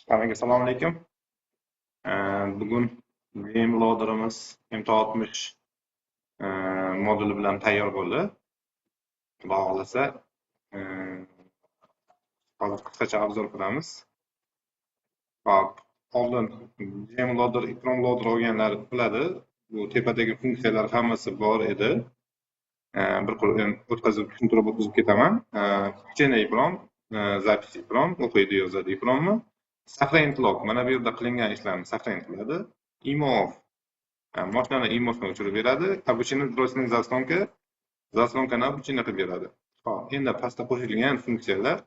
Hammaga assalomu alaykum. Bugun GM loaderimiz MT60 moduli bilan tayyor bo'ldi. Xudo xohlasa, hozir qisqacha обзор qilamiz. Hop, oldin GM loader, EEPROM loader olganlar biladi. Bu tepadagi funksiyalar hammasi bor edi. Bir qur o'tkazib, tushuntirib o'tkazib ketaman. Чтение EEPROM, запись EEPROM, o'qiydi, yozadi EEPROMni. Сохранить log, mana bu yerda qilingan ishlarni сохранить qiladi. IMO off, mashinani IMOsini o'chirib beradi. Обучение дроссель заслонка, заслонка ni обучение qilib beradi. Hop, endi pastda qo'shilgan funksiyalar: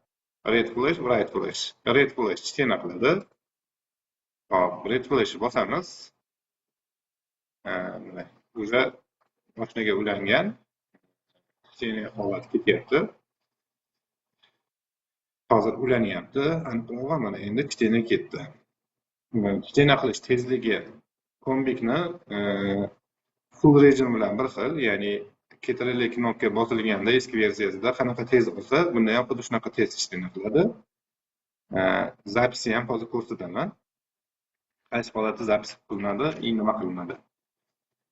read flash, write flash. Read flash чтение qiladi. Hop, read flash bosamiz. Mana уже mashinaga ulangan чтение holati ketyapti. Hozir ulanyapti. Aniqrog'i, mana endi чтение ketdi. Чтение qilish tezligi Combicni full rejim bilan bir xil, ya'ni CTRL knopka bosilganda eski versiyasida qanaqa tez olsa, bunda ham xuddi shunaqa tez чтение qiladi. Запись ni ham hozir ko'rsataman. Qaysi holatda запись qilinadi и nima qilinadi.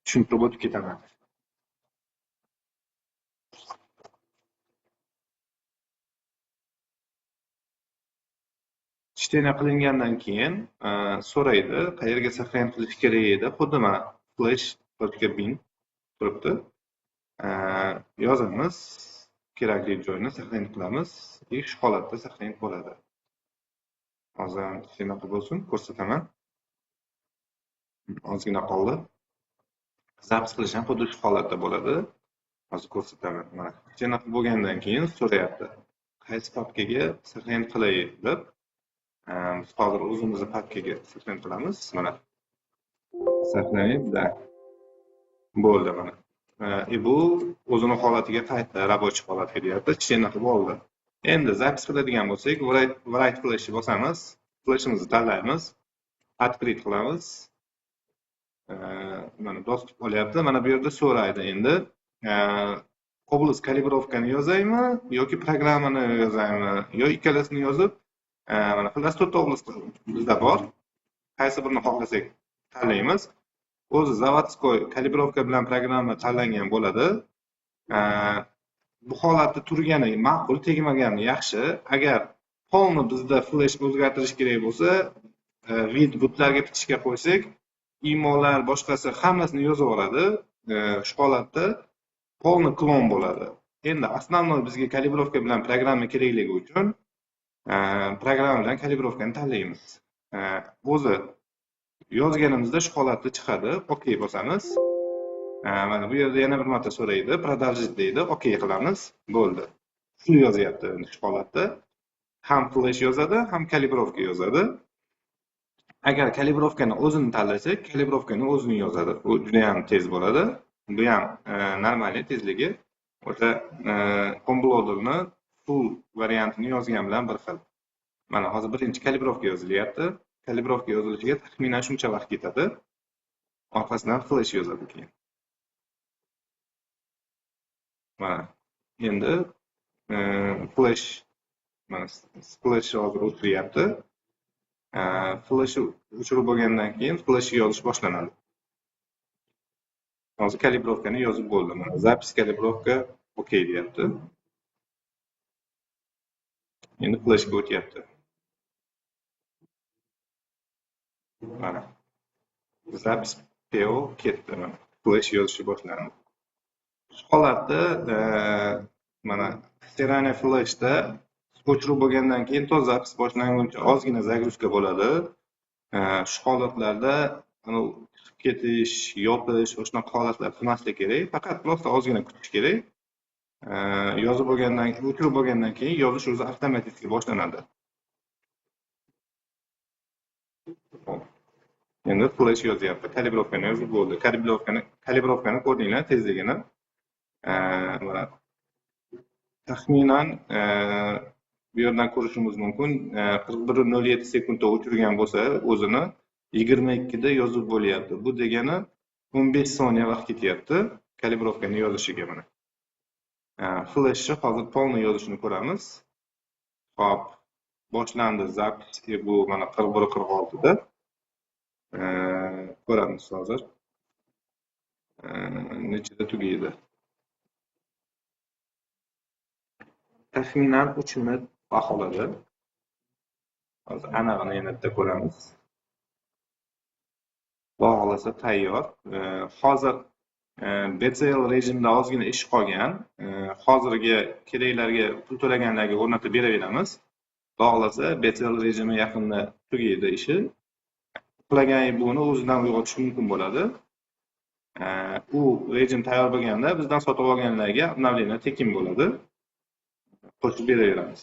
Tushuntirib o'tib ketaman. Чтение qilingandan keyin so'raydi, qayerga сохранить qilish kerak edi. Xuddi mana flash.bin turibdi. Yozamiz, kerakli joyni сохранить qilamiz и shu holatda сохранить bo'ladi. Hozir чтение qilib bo'lsin, ko'rsataman. Ozgina qoldi. Запись qilish ham xuddi shu holatda bo'ladi. Hozir ko'rsataman. Mana чтение qilib bo'lgandan keyin so'rayapti. Qaysi papkaga сохранить qilay deb. Biz hozir o'zimizni papkaga сохранить qilamiz. Mana. Сохранить, да. Bo'ldi mana. И bu o'zini holatiga qaytdi, рабочий holatga deyapti. Чтение qilib oldi. Endi запись qiladigan bo'lsak, write flashni bosamiz. Flashimizni tanlaymiz. Открыть qilamiz. Mana доступ olyapti. Mana bu yerda so'raydi endi. Область калибровка ni yozaymi yoki programmani yozaymi yo ikkalasini yozib, mana xullas to'rtta область bizda bor. Qaysi birini xohlasak tanlaymiz. O'zi заводской калибровка bilan programma tanlangan bo'ladi. Bu holatda turgani ma'qul, tegmagani yaxshi. Agar полный bizda flash o'zgartirish kerak bo'lsa, вид butlarga птичка qo'ysak, imolar, boshqasi hammasini yozib yuboradi. Shu holatda полный klon bo'ladi. Endi основной bizga калибровка bilan programma kerakligi uchun programma bilan калибровка ni tanlaymiz. O'zi yozganimizda shu holatda chiqadi. OK bosamiz. Mana bu yerda yana bir marta so'raydi, продолжить deydi, OK qilamiz. Bo'ldi. Shuni yozyapti shu holatda. Ham flash yozadi, ham калибровка yozadi. Agar калибровка ni o'zini tanlasak, калибровка ni o'zini yozadi. U juda ham tez bo'ladi. Bu ham нормальный tezligi. O'sha Combloaderni full variantini yozgan bilan bir xil. Mana hozir birinchi калибровка yozilyapti. Калибровка yozilishiga taxminan shuncha vaqt ketadi. Orqasidan flash yozadi keyin. Mana endi flash, mana flash hozir o'chiryapti. Flash o'chirib bo'lgandan keyin flash yozish boshlanadi. Hozir калибровка ni yozib bo'ldi. Mana запись калибровка OK deyapti. Endi flashga o'tyapti. Mana запись PO ketdi, mana flash yozishi boshlandi. Shu holatda mana стирание flashda o'chirib bo'lgandan keyin to запись boshlanguncha ozgina загрузка bo'ladi. Shu holatlarda chiqib ketish, yopish, shunaqa holatlar qilmaslik kerak. Faqat просто ozgina kutish kerak. Yozib bo'lgandan, o'chirib bo'lgandan keyin yozish o'zi avtomatik boshlanadi. Endi flash yozyapti. Калибровка ni yozib bo'ldi. Калибровка ni ko'rdinglar tezligini. Mana taxminan bu yerdan ko'rishimiz mumkin. 41,07 sekundda o'chirgan bo'lsa, o'zini 22 da yozib bo'lyapti. Bu degani 15 soniya vaqt ketyapti калибровка ni yozishiga mana. Flashni hozir полный yozishini ko'ramiz. Hop. Boshlandi запись bu mana 41:46da. Ko'ramiz hozir. Nechida tugaydi. Taxminan 3 minut vaqt oladi. Hozir anig'ini yana bitta ko'ramiz. Xudo xohlasa tayyor. Hozir BCL rejimida ozgina ish qolgan. Hozirgi keraklarga pul to'laganlarga o'rnatib beraveramiz. Xudo xohlasa BCL rejimi yaqinda tugaydi ishi. Uxlagan buni o'zidan uyg'otish mumkin bo'ladi. U rejim tayyor bo'lganda bizdan sotib olganlarga обновление tekin bo'ladi. Qo'shib beraveramiz.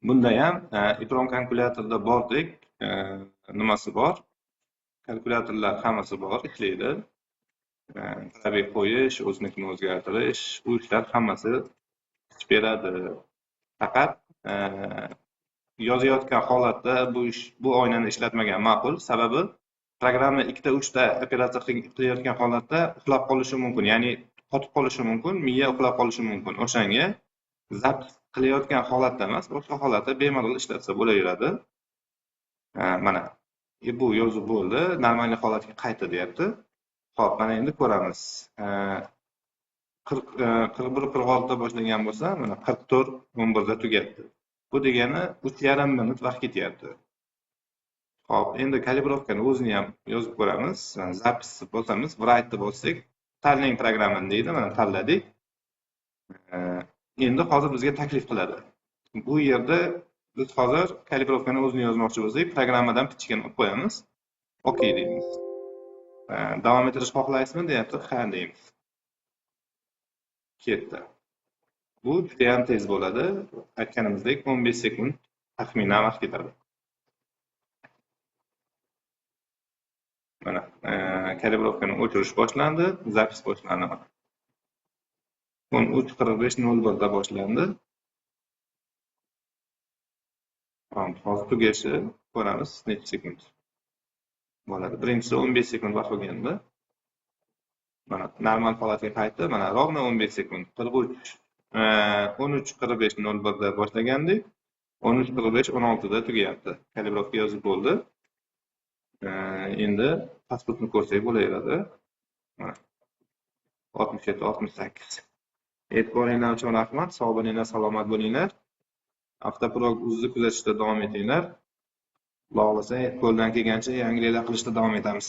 Bunda ham EPROM kalkulyatorda bordek nimasi bor? Kalkulyatorlar hammasi bor, ishlaydi. Пробел qo'yish, o'zinikini o'zgartirish, bu ishlar hammasi ish beradi. Faqat yozayotgan holatda bu oynani ishlatmagan ma'qul. Sababi programma ikkita, uchta operatsiya qilayotgan holatda uxlab qolishi mumkin, ya'ni qotib qolishi mumkin, miya uxlab qolishi mumkin. O'shanga запись qilayotgan holatda emas, boshqa holatda bemalol ishlatsa bo'laveradi. Mana bu yozib bo'ldi, normal holatga qaytdi deyapti. Xo'p, mana endi ko'ramiz. 41:46da boshlagan bo'lsa, mana 44:11da tugatdi. Bu degani 3,5 minut vaqt ketyapti. Xo'p, endi kalibrovkani o'zini ham yozib ko'ramiz. Запись bosamiz, write bossak, tanlang programmani deydi, mana tanladik. Endi hozir bizga taklif qiladi. Bu yerda biz hozir kalibrovkani o'zini yozmoqchi bo'lsak, programmadan птичка ni olib qo'yamiz. OK deymiz. Davom ettirish xohlaysizmi deyapti, ha deymiz. Ketdi. Bu juda ham tez bo'ladi. Aytganimizdek 15 sekund taxminan vaqt ketadi. Mana kalibrovkani o'chirish boshlandi, запись boshlandi. 13:45:01da boshlandi. Hozir tugashi ko'ramiz necha sekund bo'ladi. Birinchisi 15 sekund vaqt olganda mana normal holatga qaytdi. Mana ровно 15 sekund. 13:45:01da boshlagandik. 13:45:16da tugayapti. Kalibrovka yozib bo'ldi. Endi pasportni ko'rsak bo'laveradi. Mana 67, 68. E'tiboringlar uchun rahmat. Sog' bo'linglar, salomat bo'linglar. Avtoprog o'zni kuzatishda davom etinglar. Xudo xohlasa, qo'ldan kelgancha yangiliklar qilishda davom etamiz.